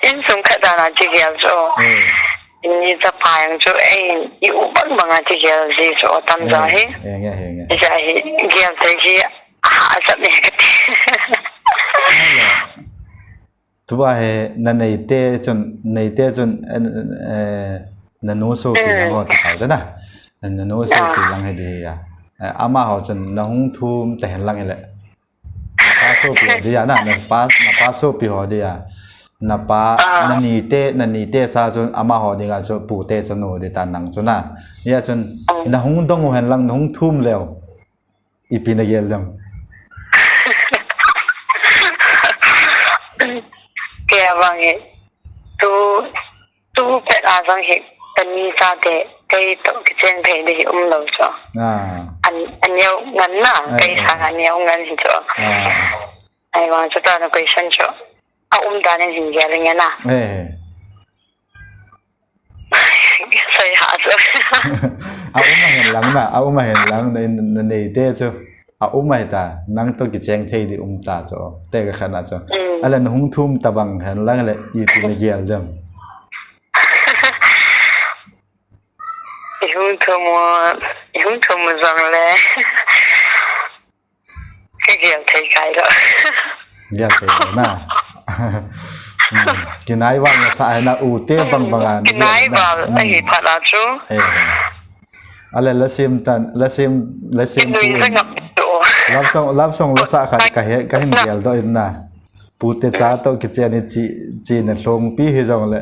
Insung khat dan a chi gel chu. Eh. Ni chapa jong chu, eh, i u bang bang a chi gel ji chu, tam ja hi. Eh, nge, eh, nge. Ja hi, gel thei hi, a, a sap ni ka ti. Tua hi, na neite chun, neite chun, eh, eh, na nu sopi lang ho ti kau te na. Na nu sopi lang hi di ya. Eh, amaho chun, na hung thum te hen lang hi le. Na pa sopi ho di ya na, na pa, na pa sopi ho di ya. Na pa, ah, na nite, na nite cha chun amaho dinga chu pute chanu di ta nang chu na. Ya chun, mm, na hung dong u hen lang, na hung thum leu. Ipi na gel dem. Kei a vang hi. Tu, tu pet a jong hi, ka ni chate, kei toh kichen thei di hi um lou chu. Ah. An, an neo ngan na, eh, kei, eh, sang an neo ngan hi chu. Ah. Ahivang chu tua na question chu. A um dan in hin gel nge na. Eh. Sei ha chu. A um a hen lang na, a um a hen lang na, na neite chu. A um a hita, nang toh kicheng thei di um ta chu. Te ka khan a chu. Mm. A le na hung thum tabang hen lang le, ipi na gel dem. I hung thum u, i hung thum u jong le. Ka Gel thei kai lo. Gel thei lo na. Hmm. Kinai val nasa hai na u te bang bang a. Kinai val ahi phat a chu. Eh. Ale la sim tan, la sim, la sim. Love song, love song la sa khat ka he, ka hin gel doh in na. Pute cha to kichen ni chi, chi na lhong pi hi jong le.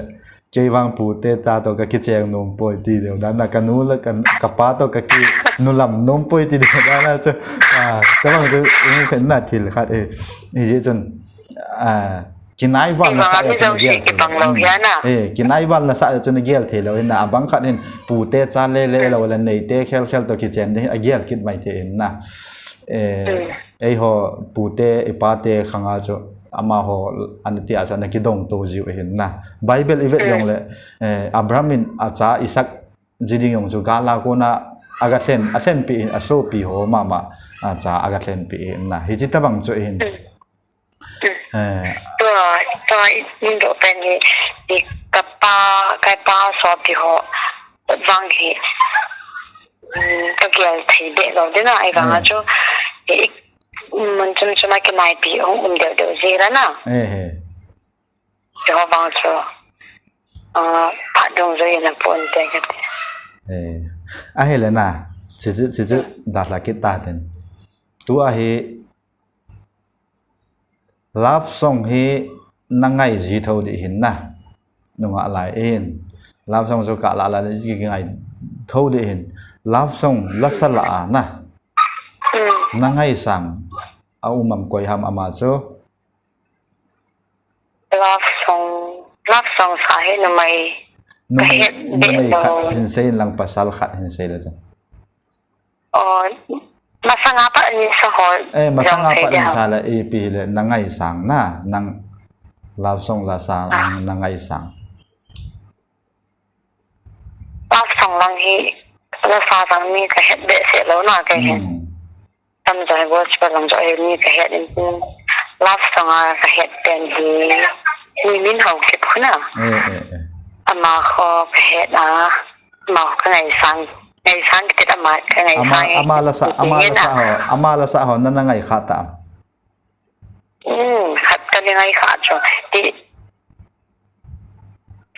Kei vang pute cha to ka kicheng nom poi ti deu dan na, ka nu le ka, ka pa to ka kinulam nom poi ti deu dan na chu, ah, ka vang chu, um, khen na thil khat, eh, hi je chun, ah, kinai val nasa ya chun gel thei lo. Hmm. Eh, kinai val nasa ya chun gel thei lo, hin na, abang khat hin pute cha le le lo le nei te khel khel to kichen ni, a gel kit mai thei in na. Eh, Eiho pute, i pate khang a chu, amaho, ana ti a chu, ana kidong to jiu ahin na. Bible i vet jong le, eh, Abraham in a cha Isaac ji ding jong chu, gal a kona, aga lhen, a lhenpi in, a sopi ho mama, a cha aga lhenpi in na. Hichi tabang chu ahin. Eh. Tua, tua i, i do pen hi, i ka pa, ka pa sopi ho, vang hi, um, ka gel thei be lo ding na, ai vang a chu, i, i, mun chum chum a kinaipi hung um deu deu ji la na. Eh, eh. Chu vang chu, ah, phat dungjuiyin apon te ka ti. Eh. Ahile na, chi chu, chi chu, dalha kit ta ten. Tua hi, love song hi na ngai ji tho ding hin na. Nungah lai hin. Love song chu ka la la le ji ki ngai tho ding hin. Love song la sa la a na. Hmm. Na ngaisang a um am koi ham ama chu. Love song, love song sa hi numei. Numei, ka het be numei lo. Khat hin sei in lang pasal khat hin sei le chun. Oh, masanga pa ni sa ho. Eh, masanga pa ni sa le, eh, ipi le, na ngaisang na, nang love song la sa, ah, na ngaisang. Love song lang hi, la sa sang mi ka het be se lo na ka hi. Hmm. Tam jo hi gospel lang jo hi mi ka het in, love song a ka het pen hi, mi min hau kip khu na. Eh, eh, eh. Ama ho ka het a. Ama ka ngaisang, ngaisang kiti ama ka ngaisang. Ama, ama la sa, ama la sa ho, ama la sa ho, na na ngai kha ta. Hmm, khat ka ni ngai kha chu. Ti,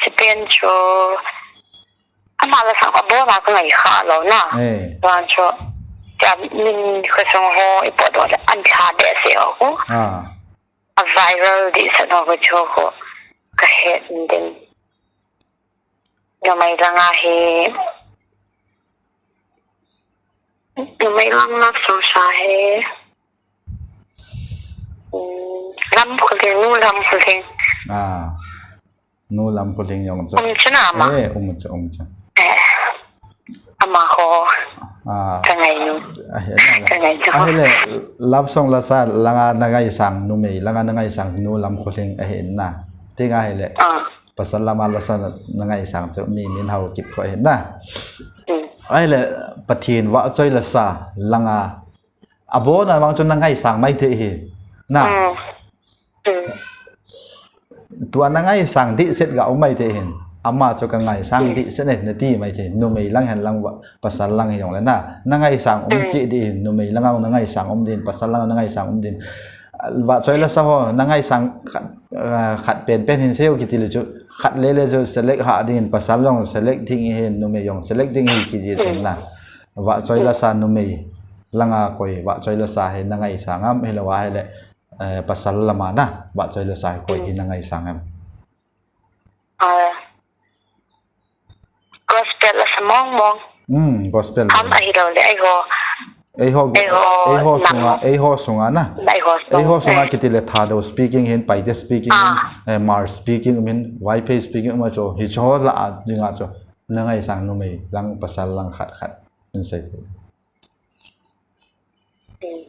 ti pen chu, ama la sa ho, abon a ka ngai kha lo na. Eh. Wan chu, ti a min ka song ho, i po do le an tha be se ho ko. Ah. A viral di sa no ko chu ko. Ka het din. Numei lang a hi. Numei lang love song sa hi. Hmm, Lamkholing, Nu Lamkholing. Ah. Nu Lamkholing jong chu. Um chu na ama. Eh, um chu, um chu. Eh. Ama ho. Ah. Ka ngai nu. Ah, he na. Ka ngai nu. Ahile, love song la sa lang a na ngaisang numei, lang a na ngaisang Nu Lamkholing ahi na. Ti nga hile. Ah. Pasal lama la sa na, na ngaisang chu mi min hau kip khu ahi na. Hmm. Ahile Pathen vahchoi la sa lang a, abon a vang chu na ngaisang mai thei hi. Na. Hmm. Hmm. Tua na ngaisang dih set ga um mai thei hin. Ama chu ka ngaisang dih set ne, na ti mai thei. Numei lang hen lang va, pasal lang hi jong le na. Na ngaisang um chi dih hin. Numei lang a na ngaisang um din, pasal lang a na ngaisang um din. Vahchoi la sa ho, na ngaisang khat, ah, khat pen pen hin seiyu kiti le chu, khat le le chu select ha ding hin, pasal jong select ding hin, numei jong select ding hi kiti chu na. Vahchoi la sa numei lang a koi, vahchoi la sa hi na ngaisang am, hilou a hile, eh, pasal lama na, vahchoi la sa hi koi hi na ngaisang am. Ah. Gospel la sa mong mong. Hmm, gospel. Am ahi lo le, eiho. Eiho, eiho, eiho sunga, eiho sunga na. Eiho sunga. Eiho sunga, eh, kiti le Thadou speaking hin, Paite speaking hin, ah, eh, Hmar speaking um hin, Vaiphei speaking um a chu, hicho la a dinga chu. Na ngaisang numei lang pasal lang khat khat. Hin sei. Hmm.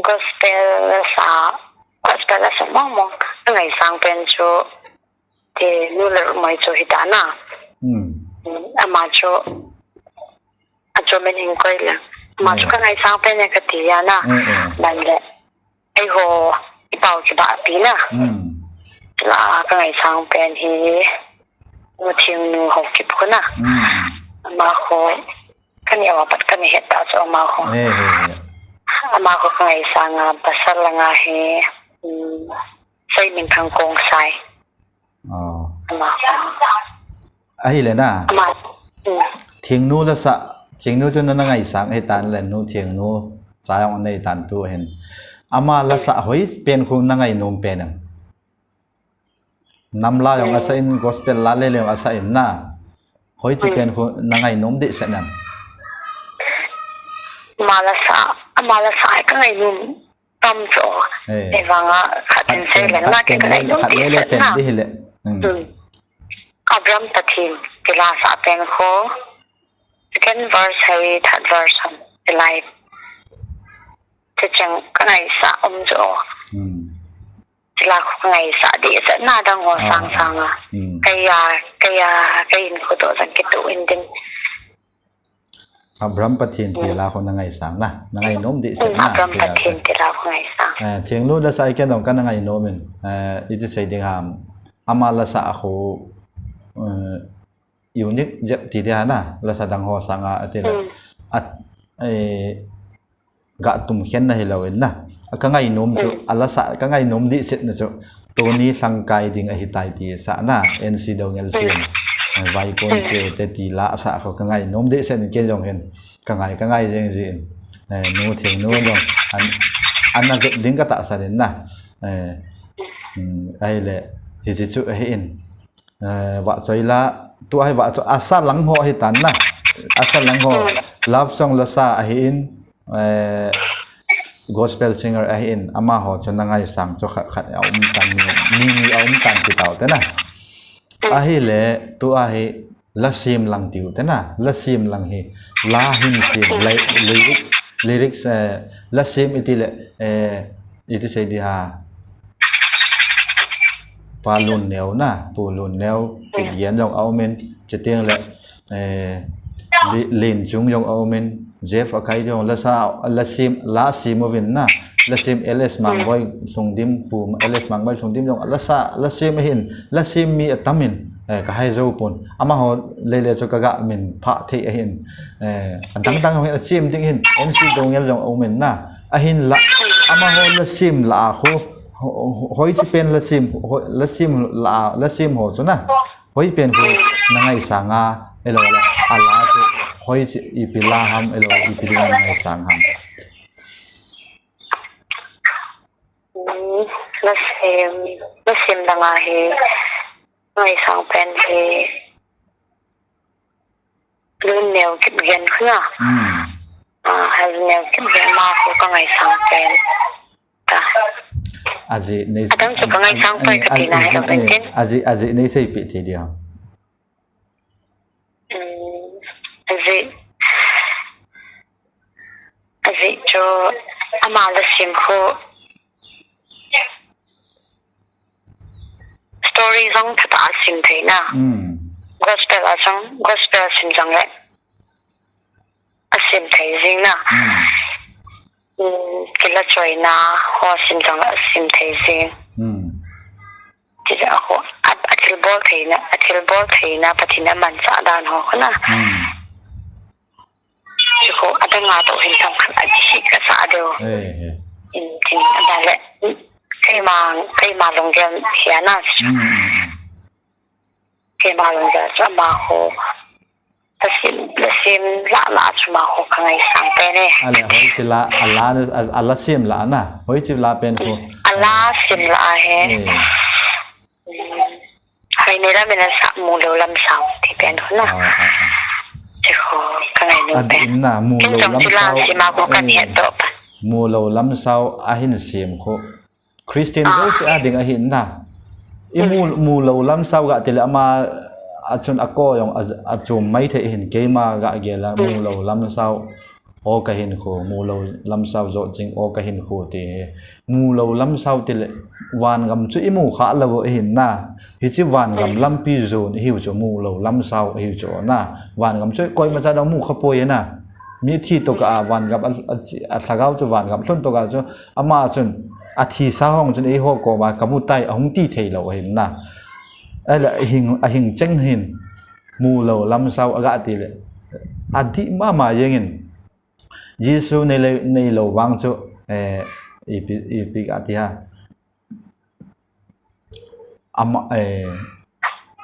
Gospel la sa, gospel la sa mong mong. Ka ngaisang pen chu, ti Nu Lermoi chu hi ta na. Hmm. Hmm, ama chu, a chu min hin koi le. Ama chu ka ngaisang pen e ka ti ya na. Hmm, hmm. Ban le. Eiho, i pau chu ba pi na. Hmm. La ka ngaisang pen hi. Nu Thingnu Haokip khu na. Hmm. Ama ho. Ka ni a pat ka ni het ta chu ama ho. Eh, eh, eh. Ama ko kangaisang a, pasal langa hi, um, Seiminthang Kongsai. Oh. Ama ko. Ahile na. Ama. Um. Thingnu lasa, Thingnu chu nana ngaisang hitan le nu Thingnu cha jong anei tan tu hin. Ama lasa hoi pen khu nangainom pen em? Nam la jong asa in, gospel la le le jong asa in na. Hoi chi pen khu nangainom dehset em? Ama lasa, ama lasa ai kangainom tam chu. Eh. Evanga khat in sei le na ke kangainom dehset na. Dihile. Hmm. Abraham Pathen ti lasa pen khu. Second verse hai third verse ham. Ilai. Chucheng kangaisa um chu. Hmm. Chila khu kangaisa dehset na dang ho sang sang a. Kaya, kaya, kain khu to jang kitu in din. Abraham Pathen ti la khu nangaisang na, nangainom dehset na. Abraham Pathen ti la khu ngaisang. Eh, Thingnu lasa i ken jong kanangainom in. Eh, iti sei ding ham. Ama lasa khu, eh, unique jep ti dia na, lasa dang ho sang a, ati le. At, eh, ga tum khen na hilou in na. A kangainom chu, a lasa, kangainom dehset na chu. Tuni lhangkai ding ahitai ti sa na, N C Doungel sin. Eh, Vaikon cheu te ti lasa khu kangainom dehset in ken jong hin. Kangai, kangai jeng jin. Eh, nu Thingnu jong. An, ana vet ding katahsan in na. Eh, hmm, ahile, hichi chu ahi in. Eh, vahchoi la, tu ahi vahchoi, asa lang ho ahi tan na. Asa lang ho, love song lasa ahi in, eh, gospel singer ahi in, amaho chu nangaisang chu khat khat a um tan ni, ni, ni a um tan ti tau te na. Ahile, tu ahi, la sem lang tiu te na, la sem lang hi, la hin sem, lyrics, lyrics, eh, la sem iti le, eh, iti sei di ha. Pa Lunneo na, Pu Lunneo, Kipgen jong a um in, chuteng le, eh, Li-, Lenchung jong a um in, Jeff Akai jong, lasa, la sem, la sem uvin na, la sem L S Mangboi Lhungdim, Pu L S Mangboi Lhungdim jong, lasa, la sem ahin, la sem mi atam in, eh, kahai jou pon. Amaho lele chu kaga min phah thei ahin, eh, adang dang jong hin, a sem ding hin, N C Doungel jong a um in na, ahin la, amaho la sem la a khu, ho-, ho-, hoi chi pen la sem, ho-, la sem la, la sem ho chu na. Hoi pen khu nangaisang a, elo le, a la chu, hoi chi ipi la ham, elo ipi ding nangaisang ham. Hmm, la sem, la sem dang a hi, ngaisang pen hi, Lunneo Kipgen khu na. Hmm. Ah, Lunneo Kipgen ma khu kangaisang pen. Ta. Ajeh nei, adang chu kangaisang pen kati na, eh, adang pen tin. Ajeh, ajeh nei seipeh thei diam? Hmm, ajeh, ajeh chu ama la sem khu story jong phatah a sem thei na. Hmm. Gospel a jong, gospel sem jong le a sem thei jing na. Hmm. Hmm, kila choina ho sem jong le a sem thei jing. Hmm. Ti a ho, a, a thilbol theina, a thilbol theina, Pathen in amanchah dan ho khu na. Hmm. Chu khu, adang a toh hin themkhat a dih kasa diu. Eh, eh. In tin, adang le, keima, keima lunggel hi ana. Hmm, hmm, hmm. Keima lunggel chu ama khu, la sem, la sem la la chu ama khu kangaisang pen e. Ale, hoi chi la, a la, a, a la sem la na, hoi chi la pen khu. A la sem la ahi. Eh. Hoi nei lam in a sa, Mulou Lamsao ti pen khu na. Ah, ah, ah. Ti khu, kangainom pen. Adih in na, Mulou Lamsao. Ken jong chu la sem a khu kahet doh pa. Mulou Lamsao ahin sem khu. Christian jouse a ding ahi in na. I Mu, Mulou Lamsao ga ti le ama a chun a ko jong a, a chom mai thei hin keima ga gel a Mulou Lamsao. Aw kahin khu, Mulou Lamsao jo jing aw kahin khu ti hi. Mulou Lamsao ti le, vangam chu i mu kha lou ahin na. Hichi vangam lampi jon ihiu chu Mulou Lamsao ihiu chu na. Vangam chu koima cha dang mu kha poi na. Mi thi to ka a vangam a, a, a lhagao chu vangam lhun to ka chu ama chun a thisa hong chun eiho koma kamu tai ahung ti thei lou ahin na. Ahile ahing, ahing cheng hin Mulou Lamsao aga ti le. Adih mama jeng in. Jesu nei le, neilou vang chu, eh, ipi, ipi ka ti ha. Ama, eh,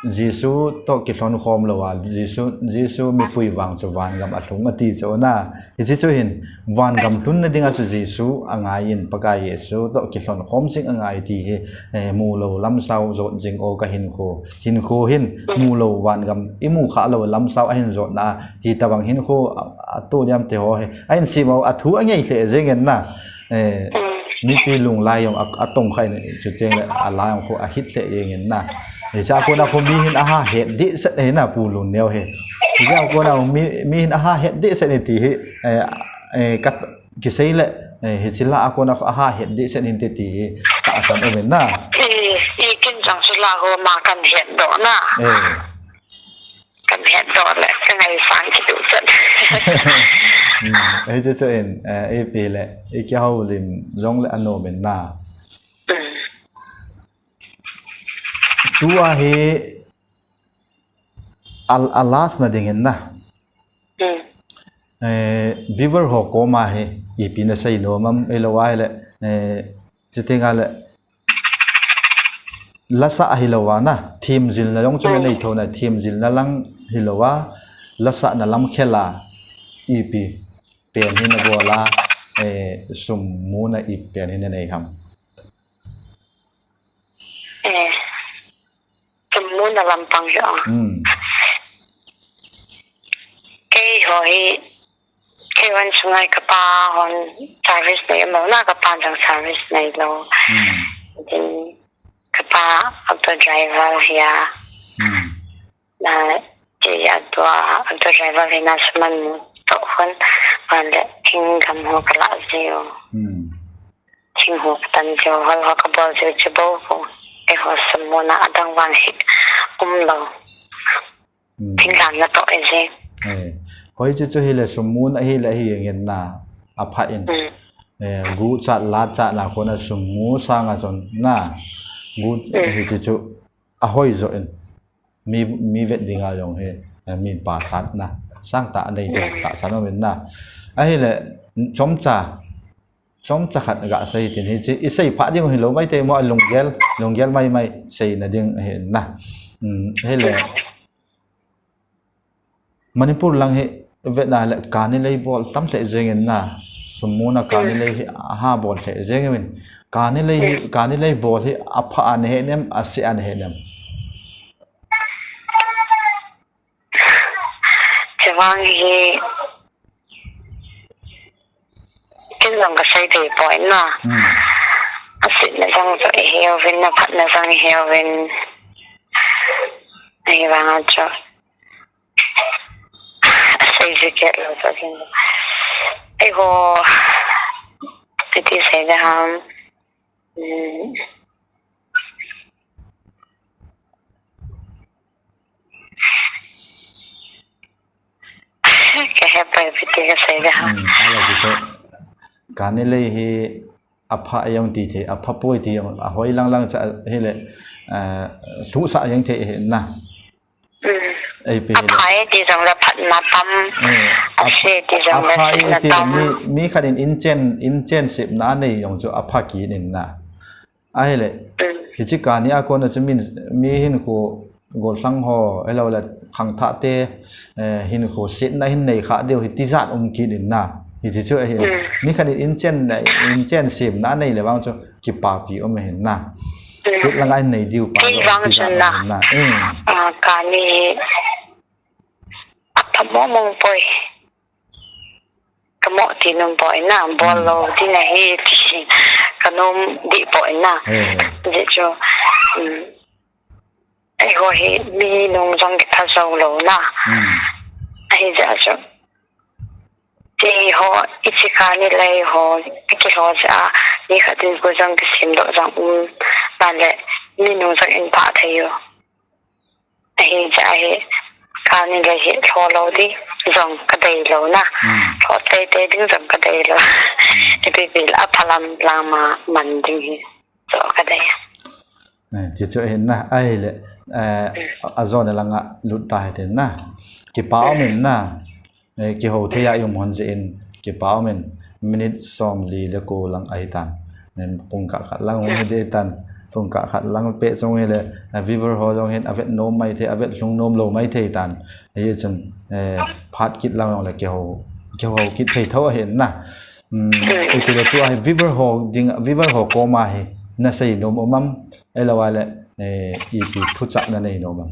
Jesu toh kilhon khom lou a, Jesu, Jesu mipui vang chu vangam alhung ati chu na. Hiche chu hin, vangam lhunna dinga chu Jesu angai in, Pakai Jesu toh kilhon khom jing angai ti hi, eh, mu lou lamsao jot jing o ka hinkho. Hinkho hin, mu lou vangam, imu kha lou lamsao ahin jotna, hitobang hinkho, a, atu diam te ho hi. Ahin sim o, athu angei lheh jeng in na. Eh, mipi lunglai jong a, atong kha in, chuteng le, alai jong khu ahit lheh jeng in na. Hiche a kona khu mi hin aha het dehset e na, Pu Lunneo hi. Hiche a kona mi, mi hin aha het dehset e ti hi, eh, eh, ka, kisei le, eh, hiche la a kona khu aha het dehset in te ti hi, tahsan um in na. I, i kin jong chu la ho ma kan het doh na. Eh. Kan het doh le, ka ngaisang kidou chet. Hmm, hiche chu in, eh, ipi le, i kihoulim jong le anom in na. Hmm. Tua hi, a, a last na ding in na. Hmm. Eh, viewer ho koma hi, ipi na sei nom am, ahilou a le, eh, chuteng a le, lasa hilou a na, themjilna jong chu na nei tho na, themjilna lang hilou a, lasana lam khel a, ipi pen hi na bol a, eh, sum muna ipi pen hi na nei ham. Eh, sum muna lampang hi a. Hmm. Keiho hi, Kei hon sunga ka pa hon service nei mo na, ka pa jong service nei lou. Hmm. Tin ka pa auto driver hi a. Hmm. Na, kei auto, auto driver hi na suman toh hon, hon le thing gam ho ka la jeh u. Hmm. Thing ho ka tan jeh u, hol ho ka bol jeh u chu bou ko. Eiho sum muna adang vang hi um lou. Hmm. Thinglang na toh e je. Eh, hoi chu chu hile sum muna hile hi ngen na apha in. Hmm. Eh, guchat lachat na kona sum mu sanga chun na. Gu, hmm, hiche chu ahoi jo in. Mi, mi vet dinga jong hi, eh, min pachat na. Sangtah nei ding, hmm, tahsan um in na. Ahile, chomcha, chomcha khat ga sei tin hiche, i sei pha ding hilou mai te mo, lunggel, lunggel mai mai seina ding hi na. Hmm, hile, hmm. Manipur lang hi vetna le kani lei bol tam lheh jeng in na, sum muna kani lei hi aha bol lheh jeng in, kani lei hi, kani lei bol hi apha a na he nem, ase a na he nem. Chevang hi Ken jong ka sei thei poi na. Hmm. Asetna jong chu i he uvin, aphatna jong i he uvin. Ahivang a chu. Asei ji kit lou chu ken. Eiho. Iti sei ding ham. Hmm. Ka he pai pite ka sei ding ham. Hmm, ala ji chu. Kani lei hi apha jong ti thei, apha poi ti jong, ahoi lang lang cha hile, eh, lhusa jeng thei hi na. Hmm. Ei pe hile. Apha e ti jong le phatna tam. Eh, ase ti jong le apha e setna ti tam. Mi, mi khat in inchen, inchen sepna nei jong chu apha kit in na. Ahile, hmm, hiche kani a kona chu min, mi hinkho, gollhang ho, ahilou le khangthah te, eh, hinkho setna hin nei kha diu hi tijat um kit in na. Hiche chu ahi. Hmm. Mi khat in inchen, inchen semna nei le vang chu kipapi um ahin na. Hmm. Set langa hin nei diu pa. Kei vang chun na. Hmm. Ah, kani apha mong mong poi. Ka mo ti nom poi na, bol lou ding ahi ti ka nom deh poi na. Hmm. Ajeh chu, um, eiho hi mi nung jong kitha jou lou na. Hmm. Ahijeh chu, ti ho, hiche kani lei ho, kilou jeh a, mi khat in gu jong kisem doh jong um, na le, mi nung jong in pha thei u. Ahijeh a hi, kani lei hi lho lou ding jong ka dei lou na. Hmm. Lho tei tei ding jong ka dei lou. Hmm. Ipi pi le apha lam lang ma man ding hi. Chu ka dei. Eh, ti chu ahin na, ahile, eh, hmm, ajona langa lut ta hite na. Kipa um in na. Eh, kihou thei a i um hon jeh in, kipa um in, minute somli le ko lang ahi tan. Nen pung kah khat lang hung hi ding tan. Pung kah khat lang peh chung hile, a viewer ho jong hin avet nom mai thei, avet lhung nom lou mai thei tan. Hichun, eh, phat kit lang jong le kihou, kihou kit thei tho ahi na. Hmm, ipi le tua hi viewer ho ding, viewer ho koma hi nasei nom um am, ahilou le, eh, ipi thuchah nanei nom am?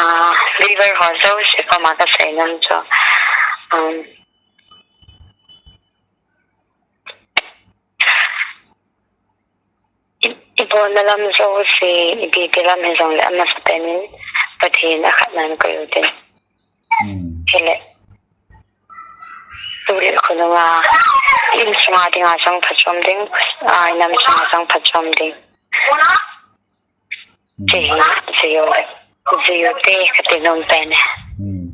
Ah, viewer ho jouse koma kasei nom chu, um, i, ibolna lam jouse, ipi ipi lam hijongle amasapen in Pathen akhatnan koi u tin. Hmm. Hile, tuleh khonunga, insunga dinga jong phachom ding, ah, inam sunga jong phachom ding. Hmm. Che, che yo, che yo te kati nom pen e. Hmm.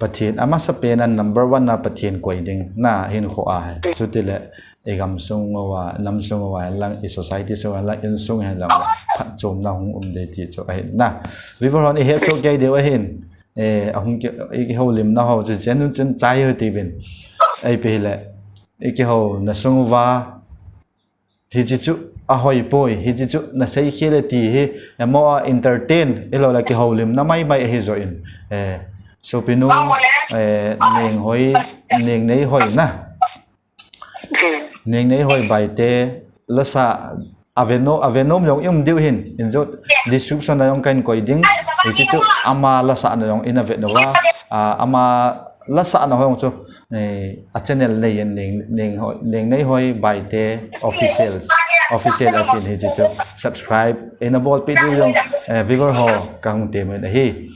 Pathen amasapen a number one a Pathen koi ding na hinkho ahi. Hmm. Chutile, i gamsung uva, namsung uva lang, i society sung uva lang, insung hen lang, phatchomna hung um ding ti chu ahi na. Viewer hon ihet soh kei diu ahin. Eh, ahung ki, i, i houlimna ho chu chen chun chai ho tiuvin. Ipi hile, i kihouna sung uva, hiche chu ahoi poi, hiche chu nasei khel e ti hi, emo a entertain, ahilou le kihoulimna mai mai ahi joh in. Eh, sopinu, eh, Nenghoi, Nengneihoi na. Nengneihoi Baite, lasa, ave no, ave nom jong i um diu hin, in jong description a jong kahin koi ding, hiche chu ama lasahna jong in avet uva, ah, ama lasahna ho jong chu, eh, a channel nei in Neng, Nenghoi, Nengneihoi Baite Official, Official atin hiche chu subscribe, in abolpeh diu jong, eh, viewer ho kahung temin ahi.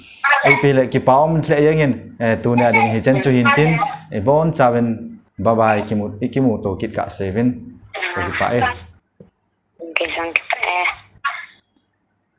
Ipi le kipa um lheh jengin, eh, tunia ding hichan chu hin tin, eh, ibonchauvin, bye bye, kimu, i kimuto kit kahseuvin, kakipah e.